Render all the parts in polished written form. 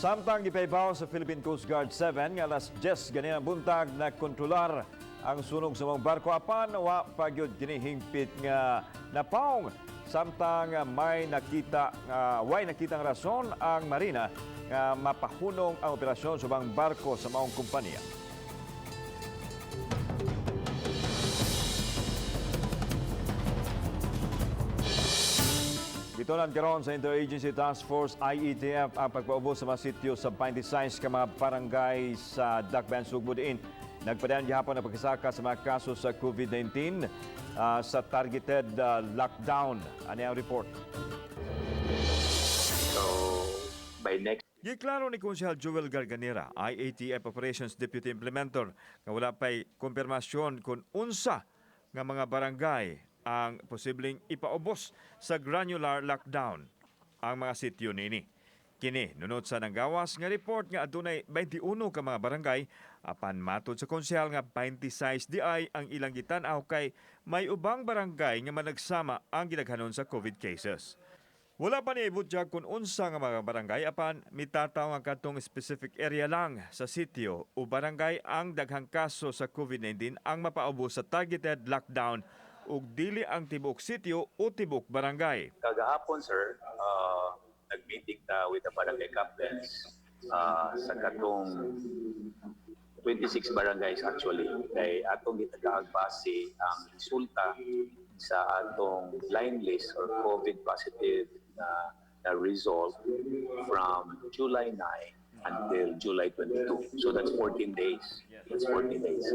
Samtang gipaibaw sa Philippine Coast Guard 7 nga alas 10 ganinang buntag na kontrolar ang sunog sa mga barko, apan wa pa gyud kini hingpit nga napaong, samtang may nakita nga way nakitang rason ang marina nga mapahunong ang operasyon sa ubang barko sa maong kompanya. Gitunan karon sa Interagency Task Force IETF ang pagpaubos sa mga sityo sa 26 ka mga barangay sa Dakbayan Sugbo diin nagpadayon gihapon ang pagkasaka sa mga kaso sa COVID-19 sa targeted lockdown. Ani ang report. So by next Giklaro ni Konsehal Joel Garganera, IATF Operations Deputy Implementer, nga wala pa'y kumpirmasyon kung unsa nga mga barangay ang posibleng ipaubos sa granular lockdown ang mga sityo nini. Kini nunot sa nanggawas nga report nga adunay 21 ka mga barangay, apan matod sa konsehal nga 26 diay ang ilang gitan-aw kay may ubang barangay nga managsama ang gidaghanon sa COVID cases. Wala pa ni ibutyag kung unsa nga mga barangay, apan mitataw ang katong specific area lang sa sitio o barangay ang daghang kaso sa COVID-19 ang mapaubos sa targeted lockdown ug dili ang tibuok sitio o tibuok barangay. Kagahapon, sir, nag-meeting ta with the barangay captains sa katong 26 barangays actually, kay atong gitagaag base ang resulta sa atong line list or COVID positive na result from July 9 until July 22. So that's 14 days. That's 14 days.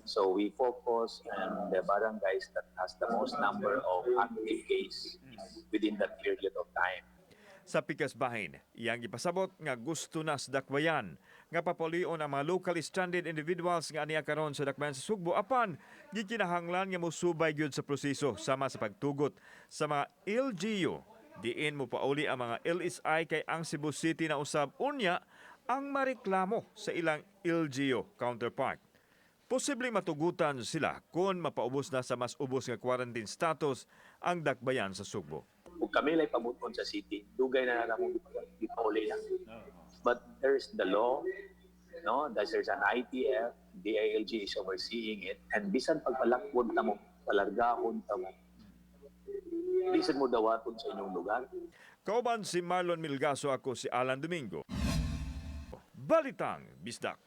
So we focus on the barangays that has the most number of active case within that period of time. Sa pikas bahin, iyang gipasabot nga gusto na sa Dakbayan nga papulion ang mga locally stranded individuals nga aniya karon sa Dakbayan sa Sugbo, apan gikinahanglan nga mosubay gyud sa proseso sama sa pagtugot sa mga LGU diin mo pauli ang mga LSI, kay ang Cebu City na usab unya ang mareklamo sa ilang LGU counterpart. Posibleng matugutan sila kung mapaubos na sa mas ubos nga quarantine status ang Dakbayan sa Sugbo. Kung kami lay pabuton sa city, dugay na na mo gipauli na. But there's the law, no? There's an ITF, DILG is overseeing it, and bisan pagpalakwon ta mo, palargahon ta mo, bisan mo dawaton sa inyong lugar. Kauban si Marlon Milgaso, ako si Alan Domingo. Balitang Bisdak.